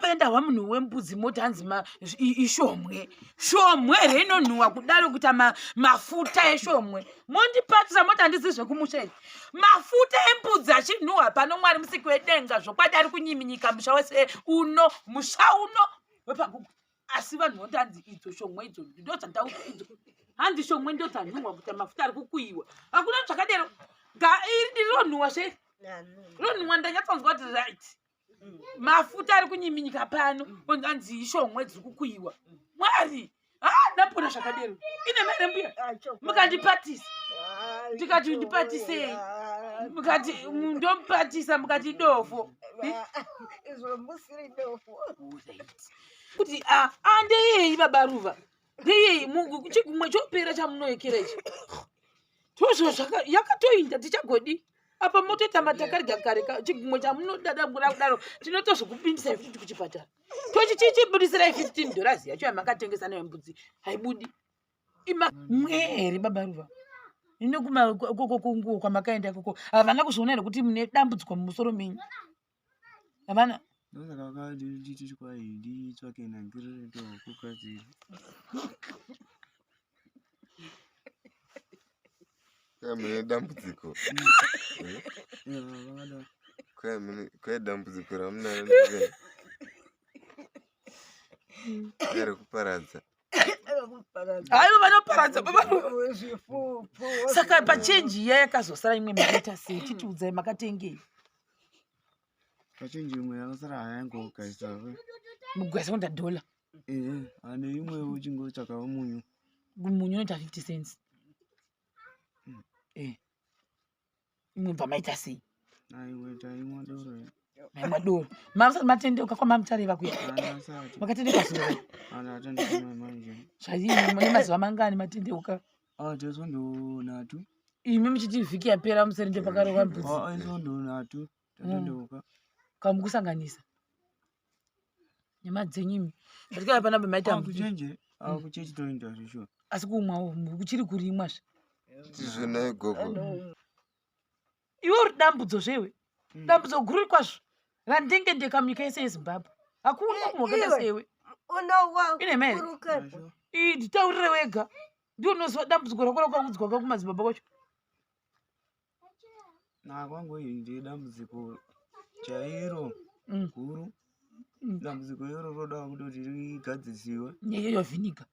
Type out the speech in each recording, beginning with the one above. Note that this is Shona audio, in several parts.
Ndafamba ndahwa munhu wembudzi moti hanzi ishomwe. Shomwe here inonhuwa kudaro kuita mafuta eshomwe. Mondipatisa moti handizi zvekumusha izvi. Mafuta embudzi achinhuhwa pano Mwari musiki wedenga zvokwadi ari kunyiminyika musha wese uno musha uno wepagugu. Asi vanhu voti hanzi idzo shomwe idzo ndodzandaudzwa idzo. Hanzi shomwe ndodzanhuhwa kuita mafuta ari kukuyiwa. Hakuna zvakadero. Iri rinonhuhwa zve. Rinonhuhwa ndanyatsonzwa kuti right. Mafuta ari kunyiminyika pano anzi ishomwe dziri kukuyiwa. Mwari, ah ndapona zvakadero. Ine mare mbuya. Mukandipatisa. Ndikati ndipatisei. Mukati ndomupatisa mukati dofo. Izvo musiri dofo. Kuti ah ah ndeyei baba Ruva. Ndeyei chigumwe chopera chamunoekera ichi. Tozvo zvaka yakatoinda tichagodi. Apa motoita matakarya kare chigumwe chamunodadambura kudaro tinotozokupindisai futi kuchipatara. Tochichichibudisirai 15 dollars yacho yamakatengesa nayo mbudzi haibudi. Ima mwe here baba Ruva? Ino kuma koko kunguo kwamakaenda ikoko havana kuzviona here kuti mune dambudziko mumusoro menyu? Havana. Ndosaka vakanditi kwai nditsvake nangirire ndokugadzira. Mune dambudziko. Kwai dambudziko ramunaro rekuparadza. Aiwa vanoparadza baba. Saka pachenji iya yakazosara imwe makaita sei? Chitiudzai makatengei? Pachenji imwe yakasara hayangogaisa. Mugaisa kuenda dollar. Ehe, ane imwe uchingotsvakawo munyu. Munyu unoita 50 cents. Imwe bva maita sei? Aiwe taimwa doro. Maimwa doro. Mamusati matendeuka kwamamutareva kuya. Makatendeuka zuva. Ana atendeuka manje. Zvadii mune mazuva mangani matendeuka? Ah, tesondo nhatu. Imi muchiti vhiki yapera museri ndopakarova mbudzi. Ah, isondo nhatu tatendeuka. Kamukusanganisa. Nyama dzenyu imi. Ndatikaya panapa maita kuchenje. Ah, kuchechi toenda zvishuwa. Asi kumwawo kuchiri kurimwa zve. Tizvo naye gogo. Iwe uri dambudzo zvewe. Dambudzo guru kwazvo. Randenge ndeka munyika yese yeZimbabwe. Hakuna munhu wakaita sewe. Unowa. Ine mhere. Ii nditaurire wega. Ndiwe unoziva dambudziko rako rakaudzwa ka kumadzibaba kwacho. Na kwangu iyi ndiye dambudziko chairo guru. Dambudziko iro roda kutoti rigadzisiwe. Neiyoyo vhiniga.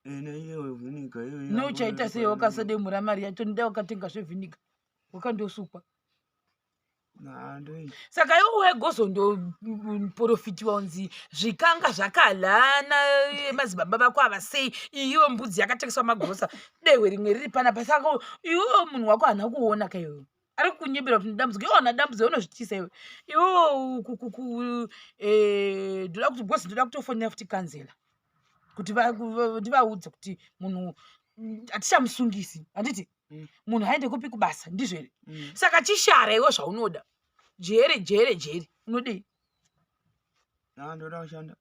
Neiyoyo vhiniga iyoyo. Neuchaita sei wakasademura mari yacho ndida wakatenga zvevhiniga. Wakandosukwa. Saka iwe wegozondoprofitiwa unzi zvikanga zvakalana madzibaba vako ava sei iwe mbudzi yakatengeswa magosa dehwe rimwe riri panapa saka iwe munhu wako haana kuona ka iwewe ari kukunyebera kuti dambudziko iwe hauna dambudziko unozvitisa iwe iwe ndoda kuti because ndoda kutofonera futi kanzela kuti ndivaudze kuti munhu hatichamusungisi handiti munhu aende kupi kubasa ndizvo here? Saka chishara iwe zvaunoda jere jere jere unodei? Ndoda kushanda.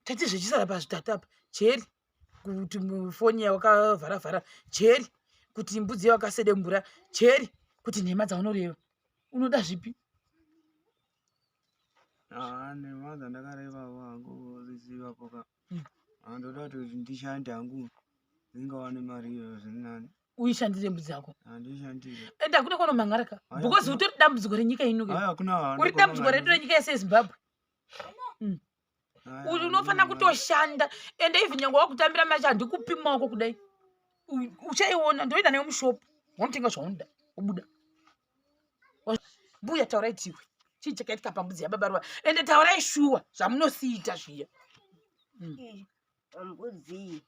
Tati zvechisara pazvitatu apa jeri kuti foni yawakavhara vhara jeri kuti mbudzi yawakasedembura jeri kuti nhema dzaunoreva unoda zvipi? Nhema dzandakareva hangu ziva poka. Ndoda kuti ndishande hangu ndingawane mari iyoyo zviri nani. Uishandire mbudzi yako. Handishandire. Ende hakuna kwanomhan'ara ka. Because utori dambudziko renyika ino ke. Hakuna. Uri dambudziko redu renyika yese yeZimbabwe. Uyu unofanira kutoshanda ende even nyangwe wakutambira mari handikupi maoko kudai. Uchaiona ndoenda nayo mushopu wonotenga zvaunoda wobuda. Mbuya taurai tiwe. Chii chakaitika pambudzi yababa Ruva? Ende taurai shuwa zvamunosiita zviya. Mbudzi.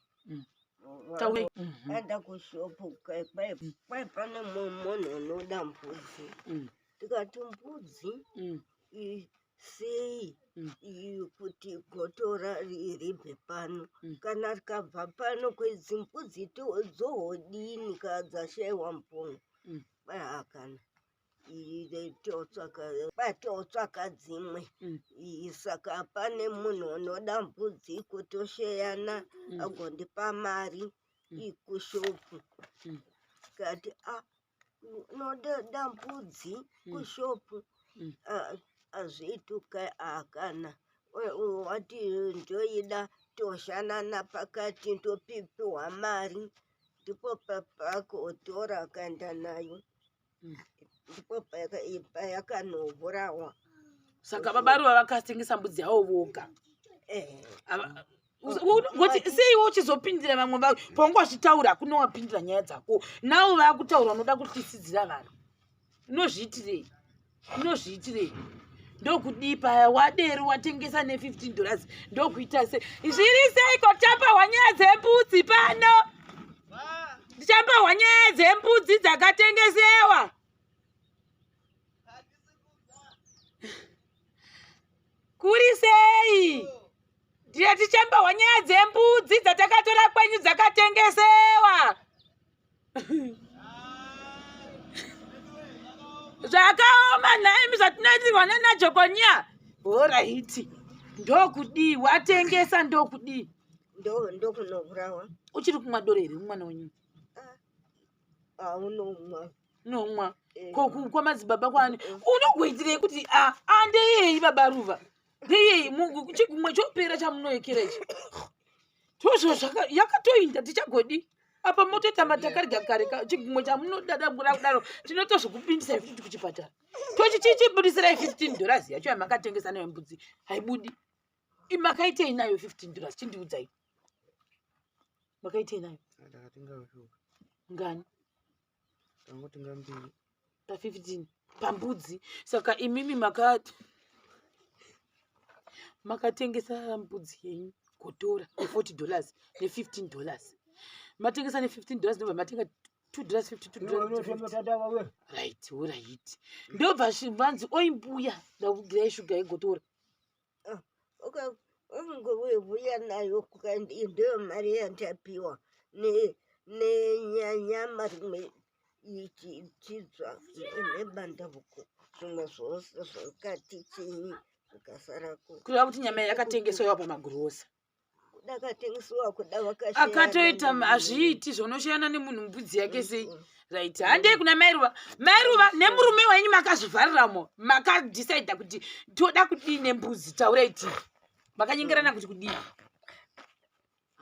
Enda kushopu kwai pane munhu unoda mbudzi. Tikati mbudzi sei kuti gotora ribve pano. Kana rikabva pano kwedzi mbudzi dzohodini kana dzashaiwa mpunga. Kana totsvaka dzimwe. Saka pane munhu unoda mbudzi kutosheyana agondipa mari kushopu. Kati unoda mbudzi kushopu azviituka kana Wati ndoida toshanana pakati ndopipiwa mari ndipo pakotora akaenda nayo ndipo payakanourawa. Saka baba Ruva vakatengesa mbudzi yavo voga. Kuti sei iwe uchizopindira vamwe va paunga uchitaura hakuna wapindira nyaya dzako navo vakutaura unoda kutyisidzira vanhu unozviitirei unozviitirei ndokudii paya wadero watengesa ne 15 dollars ndokuita sei zviri seiko tichapahwa nyaya dzembudzi pano tichapahwa nyaya dzembudzi dzakatengesewa kuri sei ndiye tichambahwa nyaya dzembudzi dzatakatora kwenyu dzakatengesewa zvakaoma nhaimi zvatinoitirwa nanajokonya horaiti ndokudii watengesa ndokudii ndokunourawa uchiri kumwa doro here mwana wenyu ah, unomwa unomwa eh. ko kwamadzibaba kwani eh. unogoitirei kuti a ah, andeyei baba ruva ndeyei chigumwe chopera chamunoekera ichi tozvo yakatoinda tichagodi apa motoita matakarya kare chigumwe chamunodadambura kudaro tinotozokupindisai futi kuchipatara tochichichibudisirai 15 dollars yacho yamakatengesa nayo mbudzi haibudi makaitei nayo 15 dollars chindiudzai makaitei nayo ngani Tangotenga mbiri. Pa 15 pambudzi. Saka imimi makati makatengesa mbudzi yenyu gotora ne 40 dollars ne 15 dollars. Matengesa ne 15 dollars ndobva matenga 2 dollars 52 dollars. Right, right. Ndobva vanzi oimbuya ndakugirai shuga yegotora. Ungovuya nayo kandi ndiyo mari yandapiwa nenyama rimwe ichidzwa nebandauko zvimwe zvose zvakati chinyi zvikasarako. Kureva kuti nyama yakatengeswa yava pamagirosa. Kuda akatengeswa kuda vakasheyana akatoita hazviiti zvaunosheyana nemunhu mbudzi yake sei right handei kuna mairuva mairuva nemurume wenyu makazvivhariramo makadecida kuti toda kudii nembudzi taurai tii makanyengerana kuti kudii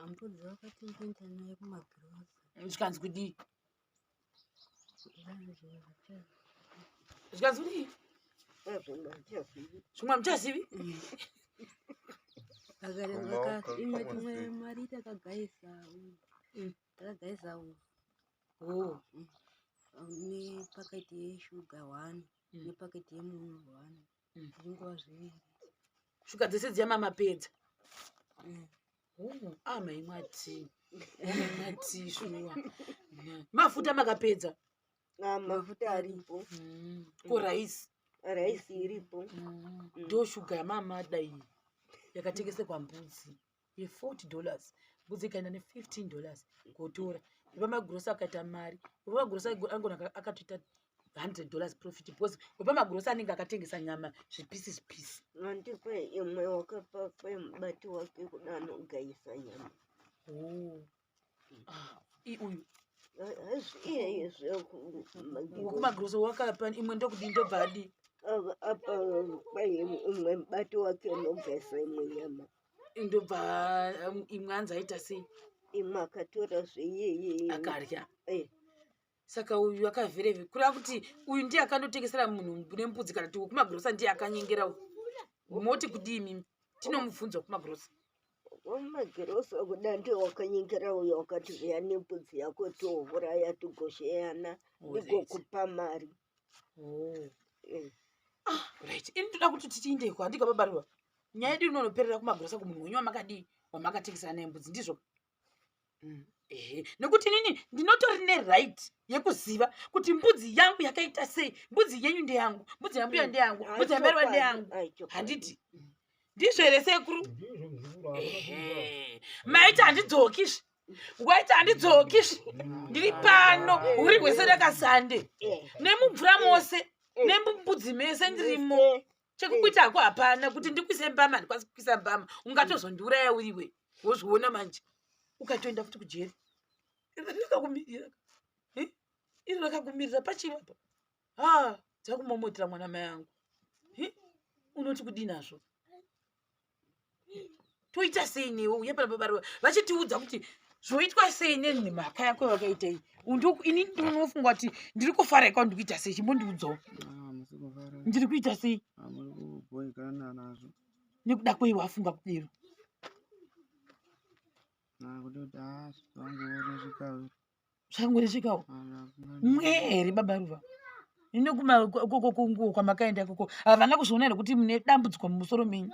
Mbudzi vakatengenza nayo kumagirosa. Zvikanzi kudii? Zvikanzi kudii? Zvimwe hamuchazivi? Imwe tumwe mari takagaisa takagaisa Oh. Nepaketi yeshuga one nepaketi yemunyu one zvingova zviviri. Shuga dzese dziya mamapedza. Oh, ah maimwa tii. Maimwa tii shuwa. Mafuta makapedza. Ah, mafuta aripo. Ko rice? Rice iripo. Ndo shuga yamamada iyi. Yakatengeserwa mbudzi ye 40 dollars. Mbudzi ikaenda ne 15 dollars kotora. Vamagrosa akaita mari. Vamagrosa angona akatoita 100 dollars profit because wepamagrosa anenge akatengesa nyama zvipisi zvipisi. Andipe imwe wakapa kwemubati wake kuda anogayisa nyama. Oh. Ah, uyu. Iye wekumagrosa wakapa imwe ndokudii ndobva adii? Apa imwe mubati wake unogayisa imwe nyama. Ndobva imwe anzi aita sei? Imwe akatora zveiye akarya. Saka uyu akavhereve kureva kuti uyu ndiye akandotengesera munhu nembudzi kana kuti wekumagirosa ndiye akanyengera uyu. Moti kudii mimi? Tinomubvunza wekumagirosa. Wekumagirosa kuda ndiye wakanyengera uyu wakati uya nembudzi yako touraya tigosheyana ndigokupa mari. Oh. Ah, right. Ini ndoda kuti tichiindeko handika baba Ruva. Nyaya yedu inonoperera kumagirosa kumunhu wenyu wamakadii wamakatengesera naye mbudzi ndizvo? Ehe nekuti inini ndinotori neright yekuziva kuti mbudzi yangu yakaita sei mbudzi yenyu ndeyangu mbudzi yambuya ndeyangu mbudzi yamairuva ndeyangu handiti ndizvo here sekuru ehe maiti handidzokizve waiti handidzokizve ndiri pano uri hwese rakasande nemumvura mose nemumbudzi mese ndirimo chekukuita hako hapana kuti ndikuise mbama handikwanisi kukuisa mbama ungatozondiuraya uriwe wozviona manje ukatoenda futi kujeri rakakumirira iri rakakumirira pachiri apa ha dzakumomotera mwana mai angu unoti kudii nazvo Toita sei newe uye pana baba vachitiudza kuti zvoitwa sei nemhaka yako yawakaita iyi. Ini ndinofunga kuti ndiri kufara ika ndiri kuita sei chimbondiudzawo. Ah, musi kufara. Ndiri kuita sei? Ah, muri kubhoikana nazvo. Nekuda kwei wafunga kudero? Ah, kutoti ah, zvangoresvikawo. Zvangoresvikawo. Mwe here baba Ruva? Ine kuma koko kunguo kwamakaenda ikoko havana kuzviona here kuti mune dambudziko mumusoro menyu?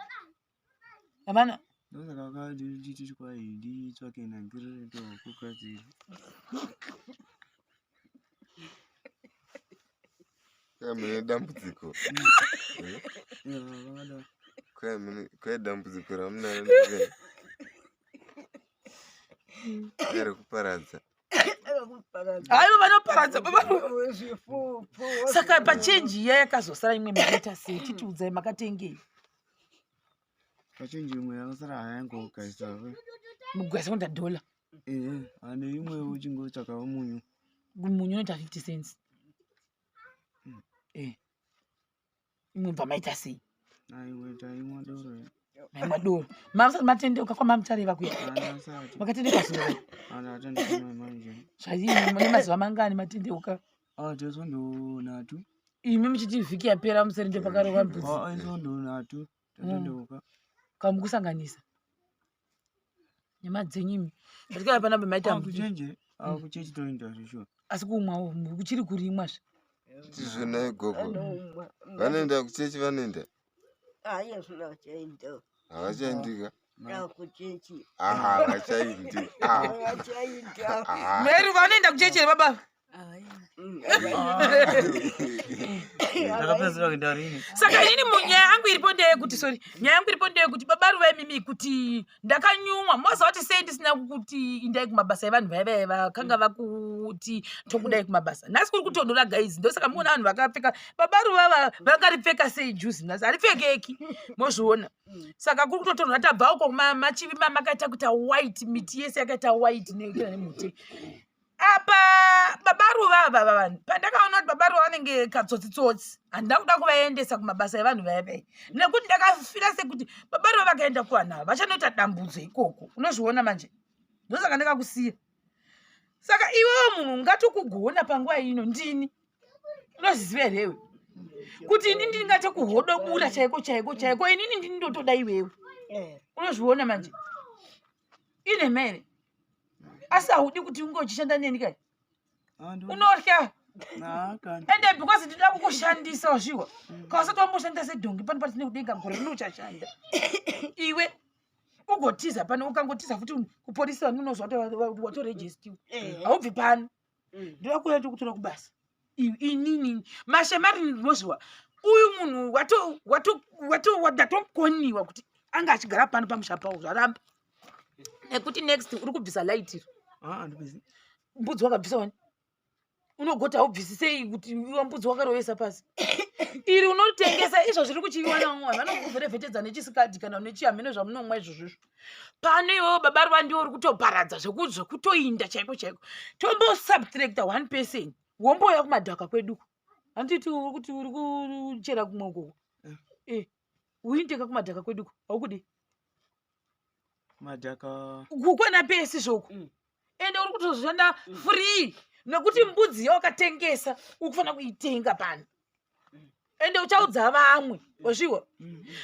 Havana. Ndosaka vakanditi kwai nditsvake nangirire ndokugadzira. Kwai mune dambudziko. Eh? Ya, vakadaro. Kwai mune kwai dambudziko ramunaro ndere. Rekuparadza. Haiwa vanoparadza baba Ruva. Saka pachenji iya yakazosara imwe makaita sei? Chitiudzai makatengei? Pachenji imwe yakasara hayangogaisa. Mugaisa kuita dhola. Ehe, ane imwe uchingotsvakawo munyu. Munyu unoita 50 cents. Eh. Imwe bva maita sei? Aiwe taimwa doro. Maimwa doro. Mamusati matendeuka kwamamutareva kuya. Andasati. Makatendeuka zuva. Andatendeuka manje. Zvadii mune mazuva mangani matendeuka? Ah, tesondo nhatu. Imi muchiti vhiki yapera museri ndo pakarova mbudzi. Ah, isondo nhatu. Tatendeuka. Kamukusanganisa. Nyama dzenyu imi. Ndatikaya panapa maita Ah, kuchenje. Ah, kuchechi toenda zvishuwa. Asi kumwa kuchiri kurimwa zve. Tizvo naye gogo. Vanoenda kuchechi vanoenda. Haya zvino vachaenda. Havachaendika. Kuchechi. Ah, havachaendi. Ah. Havachaenda. Ah. Mary vanoenda kuchechi here baba? Ndakapedzisira kuenda rini? Saka inini nyaya yangu iripo ndeyekuti sorry, nyaya yangu iripo ndeyekuti baba Ruva imimi kuti ndakanyumwa. Moziva kuti sei ndisina kuti indai kumabasa evanhu vaya vaya vakanga vakuti tokudai kumabasa. Nhasi kuri kutonhora guys, ndosaka muona vanhu vakapfeka baba Ruva vakaripfeka sei juzi nhasi haripfekeki. Mozviona. Saka kuri kutotonhora tabva uko machivi makaita kuita white, miti yese yakaita white nemute. Apa baba Ruva ava vanhu pandakaona kuti baba Ruva vanenge katsotsi-tsotsi handina kuda kuvaendesa kumabasa evanhu vaya vaya nekuti ndakafira sekuti baba Ruva vakaenda kuvanhu ava vachanoita dambudzo ikoko. Unozviona manje, ndosaka ndakakusiya. Saka iwewe munhu ungatokugona panguva ino ndini, unozviziva here iwe kuti ini ndingatekuhodobura chaiko chaiko chaiko, inini ndini ndotoda iwewe. Unozviona manje ine mhere. Asi haudi kuti unge uchishanda neni kai? Unorya. Ende because ndinoda kukushandisa wazviwa. Kausati wamboshanda sedhongi pano patine kudenga gore rino uchashanda. Iwe ugotiza pano, ukangotiza futi kupolisi vanhu unozwa watorejistiwa. Haubvi pano. Ndoda kuuya ndikutora kubasa. Inini mashemari ndinozviwa. Uyu munhu watomukoniwa kuti anga achigara pano pamusha pawo zvaramba. Nekuti next uri kubvisa light iri. Ah, ndibvisi. Mbudzi wakabvisa wani? Unogoti haubvisi sei kuti iwe mbudzi wakarovesa pasi? Iri unotengesa izvo zviri kuchiviwa nevamwe vanhu vanokuvherevhetedza nechisikadhi kana nechihameno zvamunomwa izvozvo izvo. Pano iwewe baba Ruva ndiwe uri kutoparadza zvekutoinda chaiko chaiko. Tombosubtracta 1 person wombouya kumadhaka kwedu. Handiti uri kuti uri kuchera kumwe ukoko. Uindeka kumadhaka kwedu haukudi? Madhaka. Kukwana pesi zvoko. Ende uri kutozoshanda free nekuti mbudzi yawakatengesa uri kufanira kuitenga pano. Ende uchaudza vamwe wazviwa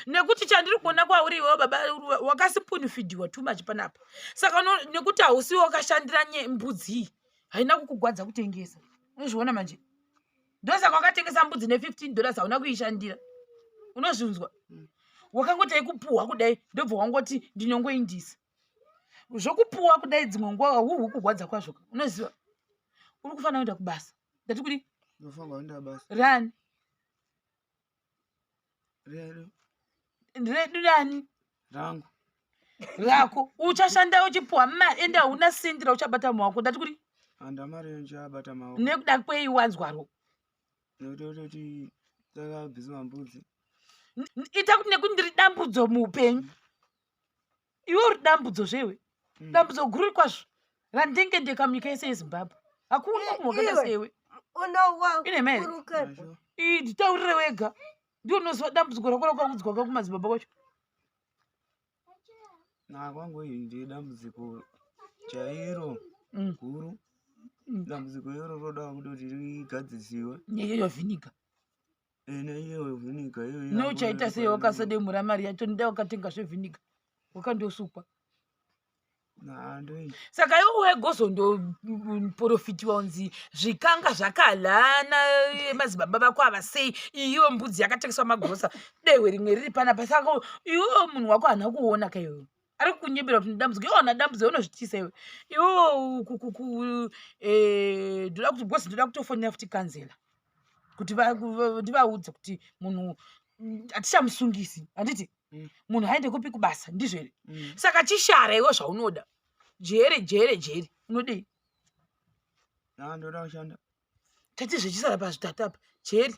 nekuti chandiri kuona kwauri iwewe baba wakasipunifidhiwa too much panapa. Saka nekuti hausi wakashandira mbudzi iyi haina kukugwadza kutengesa. Unozviona manje? Ndosaka wakatengesa mbudzi ne $15 hauna kuishandira. Unozvinzwa? Wakangoti aikupuhwa kudai ndobva wangoti ndinongoindisa. Zvokupuwa kudai dzimwe nguva huhu kugwadza kwazvo. Unoziva? Uri kufanira kuenda kubasa. Ndati kudi? Ndinofanira kuenda kubasa. Rani? Redu. Redu rani? Rangu. Rako. Uchashanda uchipuwa mari ende hauna sendi rauchabata mumaoko. Ndati kudi? Handa mari ndichabata maoko. Nekuda kwei wanzwaro? Nekuti kutoti takabvisa mbudzi. Ita kuti nekuti ndiri dambudzo muupenyu. Iwe uri dambudzo zvewe. Dambudzo guru kwazvo. Randenge ndeka munyika yese yeZimbabwe. Hakuna munhu wakaita sewe. Unowa Ine mhere. kurukepo. Ii, nditaurire wega. Ndiwe unoziva dambudziko rako rakaudzwa ka kumadzibaba kwacho. Na kwangu iyi ndiye dambudziko chairo guru. Dambudziko iro roda kutoti rigadzisiwe. Neiyoyo vhiniga. Neiyoyo vhiniga iyoyo. Neuchaita sei wakasademura mari yacho ndida wakatenga zvevhiniga wakandosukwa. Saka iwe wegozondoprofitiwa unzi zvikanga zvakalana madzibaba vako ava sei, iwe mbudzi yakatengeswa magosa dehwe rimwe riri panapa. Saka iwewe munhu wako haana kuona ka iwewe ari kukunyebera kuti ndambudziko, iwe hauna dambudziko, unozvitisa iwe. Iwewe ndoda kuti because ndoda kutofonera futi kanzela kuti ndivaudze kuti munhu hatichamusungisi, handiti? Munhu aende kupi kubasa, ndizvo here? Saka chishara iwe zvaunoda, jere jere jere, unodei? Ndoda kushanda. Tati zvechisara pazvitatu apa, jeri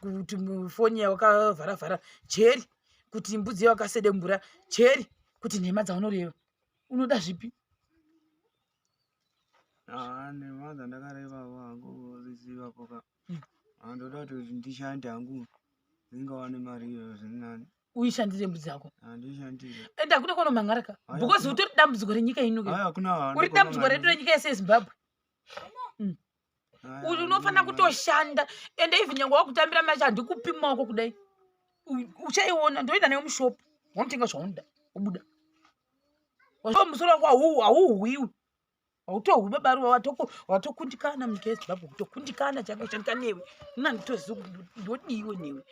kuti foni yawakavharavhara, jeri kuti mbudzi yawakasedembura, jeri kuti nhema dzaunoreva, unoda zvipi? Nhema dzandakareva hangu ziziva poka. Ndoda kuti ndishande hangu ndingawane mari iyoyo zviri nani. Uishandire mbudzi yako. Handishandire. Ende hakuna kwanomhan'ara ka, because utori dambudziko renyika ino ke. Hakuna. Uri dambudziko redu renyika yese yeZimbabwe. Uyu unofanira kutoshanda, ende even nyange wakutambira mari handikupi maoko kudai, uchaiona ndoenda nayo mushopu, wanotenga zvaunoda wobuda. Musoro wako hauhwiwi, hautohwi babaruva, watokundikana munyika yeZimbabwe, kutokundikana chako chandika newe nina nditoziva kuti ndodiwe newe.